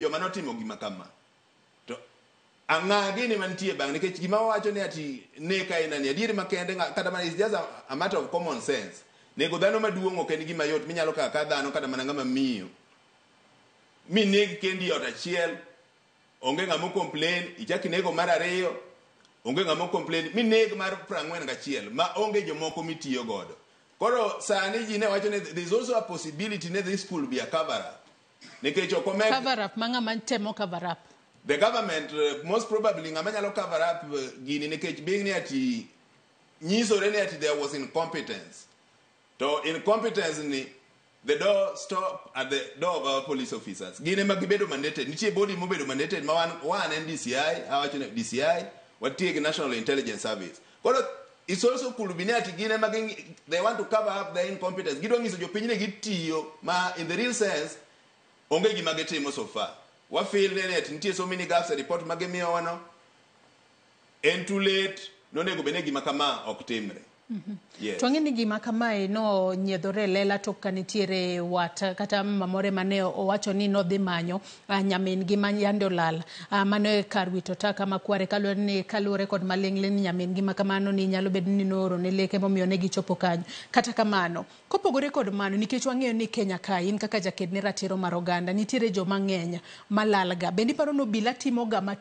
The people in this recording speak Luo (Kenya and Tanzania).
Joma notimo gima kama to ang'a gini mantie bang' nikech gima wawacho ni ati nek aina ni adieri makende kata mana is just a matter of common sense. Nego dhano maduong' ok en gima yot minyalo kawo ka dhano kata mana ng'ama miyo mineg kendi e ot achiel, onge ng'ama complain. Ichak inego mar ariyo, onge ng'ama complain, mineg mar 41 ma onge jomoko mitiyo godo. Koro sani ji ne wacho ni there is also a possibility ni this could be a cover up nikech ok omed Cover up ma ng'ama temo cover up? The government, most probably ng'ama nyalo cover up gini, nikech being ni ati nyisore ni ati there was incompetence, to incompetence ni the door stop at the door of our police officers. Gin ema gibedo mandated. Nitie body mobedo mandated ma wan en DCI. Awacho ni DCI watie gi National Intelligence Service. Koro it's also could be ni ati gin ema they want to cover up their incompetence. Gidwa nyiso jopiny ni gitiyo ma in the real sense onge gima gitimo. So far wa feel ni ati nitie so many gaps e report ma gimiyowa no. En too late, nonego bed ni gima kama ok timre. Yes. To ang'e ni gima kamae no nyiedhore e lela tok ka nitiere wat kata mama moro mane owacho ni nodhi manyo nyamin gi ma yande olal mano e kar wito taka makware kaluwore ni kaluwore kod maling'ling ni nyamin gi ma kamano ni nyalo bedo ni nooro ne leke momiyo ne gichopo kanyo. Kata kamano, kopogore kod mano, nikech wang'eyo ni Kenya ka in kaka jaked ne ratiro mar oganda, nitiere joma ng'eny malalga. Bende iparo ni obila timo ga